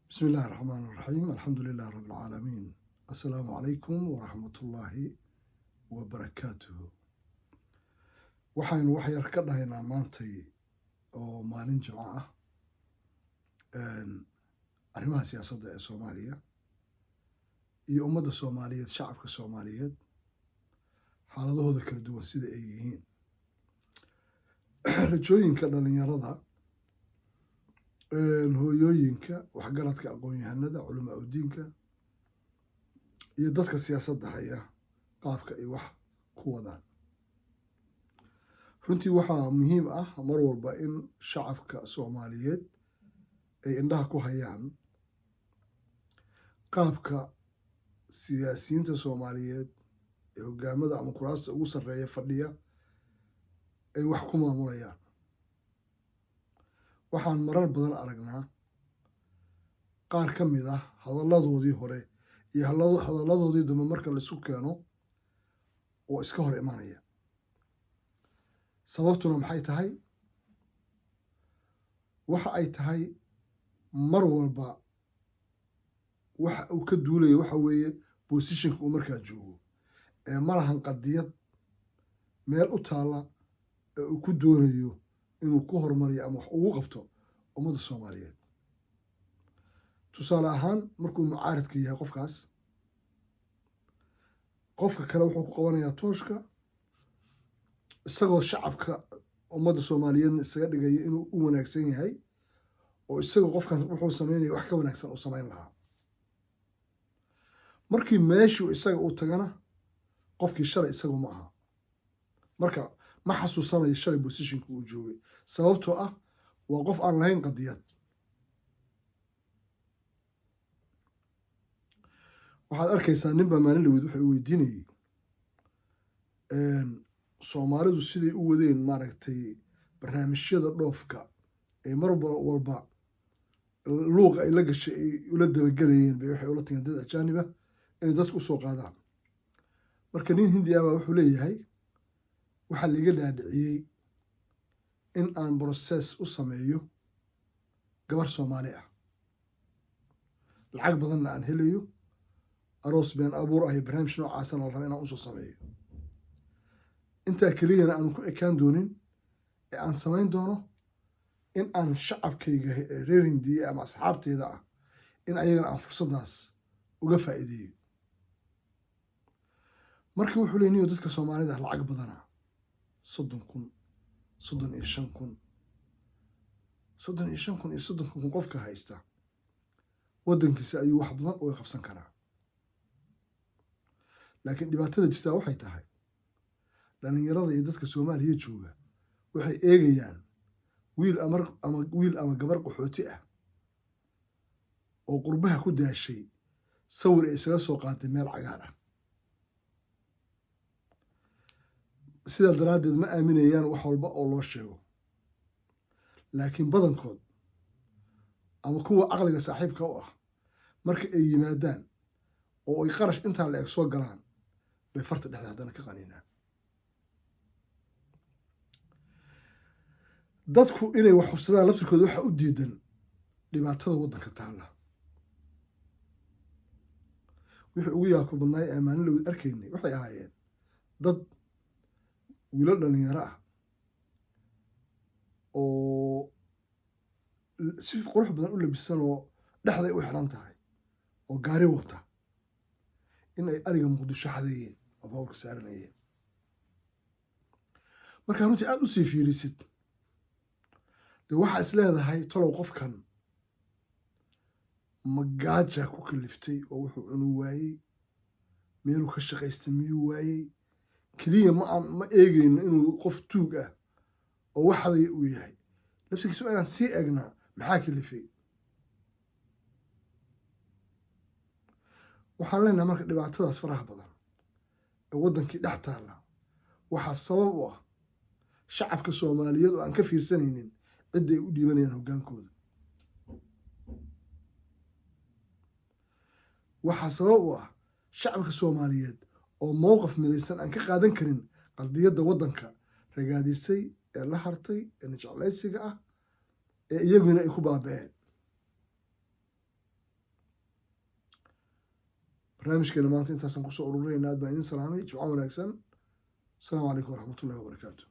Bismi illahi raxmaan raxiim, alxamdu lilah rabi alcaalamiin, assalaamu calaykum waraxmatullaahi wabarakaatuhu. Waxaynu wax yar ka dhahaynaa maantay oo maalin Jimco ah arrimaha siyaasadda ee Soomaaliya iyo ummadda Soomaaliyeed, shacabka Soomaaliyeed, xaaladahooda kala duwan sida ay yihiin, rajooyinka dhalinyarada, hooyooyinka, waxgaradka, aqoon-yahanada, culamaa udiinka iyo dadka siyaasadda haya, qaabka ay wax ku wadaan. Runtii waxaa muhiim ah mar walba in shacabka Soomaaliyeed ay indhaha ku hayaan qaabka siyaasiyiinta Soomaaliyeed ee hogaamada ama kuraasta ugu sarreeya fadhiya ay wax ku maamulayaan. Waxaan marar badan aragnaa qaar ka mid ah hadalladoodii hore iyo hadalladoodii dambe marka laisu keeno oo iska hor imanaya. Sababtuna maxay tahay? Waxa ay tahay, mar walba waxa uu ka duulaya waxa weeye positionka uu markaa joogo ee ma lahan qadiyad meel u taalla ee uu ku doonayo inuu ku horumariyo ama wax ugu qabto ummadda Soomaaliyeed. Tusaale ahaan, markuu mucaaridka yahay qofkaas, qofka kale wuxuu ku qabanayaa tooshka, isagoo shacabka ummadda Soomaaliyeedna isaga dhigaya inuu u wanaagsan yahay oo isagoo qofkaas wuxuu sameynaya wax ka wanaagsan uu samayn lahaa. Markii meeshuu isaga uu tagana, qofkii shalay isagu ma aha. Marka ma xasuusanayo shalay positionka uu joogay, sababtoo ah waa qof aan lahayn qadiyad. Waxaad arkaysaa nin baa maalin dhaweyd wuxuu weydiinayey Soomaalidu siday u wadeen, maaragtay, barnaamijyada dhoofka ee mar walba luuqa ay la gashay ay ula dabagelayeen bay waxay ula tageen dad ajaaniba inay dadka usoo qaadaan. Marka nin Hindi ah baa wuxuu leeyahay, waxaa laiga dhaadhiciyey in aan process u sameeyo gabar Soomaali ah, lacag badanna aan helayo, aroos been abuur ah iyo barnaamij noocaasana la raba inaan usoo sameeyo. Intaa keliyana aanu ku ekaan doonin ee aan samayn doono in aan shacabkayga reer Hindiye ama asxaabteyda ah in ayagana aan fursaddaas uga faa'iideeyo. Marka wuxuu ley, niyo, dadka Soomaalida ah lacag badana, 30,000, 35,000, 35,000 iyo 30,000 qofka haysta waddankiisa ayuu wax badan uga qabsan karaa. Laakiin dhibaatada jirtaa waxay tahay dhalinyarada iyo dadka Soomaaliya jooga waxay eegayaan wiil ama wiil ama gabar qaxooti ah oo qurbaha ku daashay, sawir ay isaga soo qaatay meel cagaar ah. Sidaa daraaddeed ma aaminayaan wax walba oo loo sheego. Laakiin badankood ama kuwa caqliga saaxiibka u ah, marka ay yimaadaan oo ay qarash intaa la eg soo galaan, bay farta dhexda haddana ka qaniinaan. Dadku inay wax hubsadaan laftirkooda waxaa u diidan dhibaatada waddanka taalla. Wixii ugu yaabka badnaay ee maalin lawid arkaynay waxay ahaayeen dad wiilo dhalinyaro ah oo si qurux badan u labisan oo dhexday u xiran tahay oo gaari wata in ay ariga Muqdisho xadeeyeen oo baaburka saaranayeen. Markaa runtii aada u sii fiirisid, dee waxaa is leedahay, tolow qofkan ma gaaja ku kaliftay oo wuxuu cunu waayey, meeluu ka shaqaystay miyuu waayey? Keliya ma aan ma eegeyno inuu qof tuug ah oo wax xadaya uu yahay. Laftigiisa waa inaan sii eegnaa maxaa kalifay. Waxaan leenahay, marka dhibaatadaas faraha badan ee waddankii dhex taalla waxaa sabab u ah shacabka Soomaaliyeed oo aan ka fiirsanaynin cidda ay u dhiibanayaan hoggaankooda. Waxaa sabab u ah shacabka Soomaaliyeed oo mowqif midaysan aan ka qaadan karin qadiyadda waddanka ragaadisay ee la hartay ee najeclaysiga ah ee iyaguna ay ku baaba'een. Barnaamijkeena maanta intaasaan kusoo ururayna. Aad baan idin salaamay. Jimco wanaagsan. Asalaamu calaykum waraxmatullahi wabarakaatu.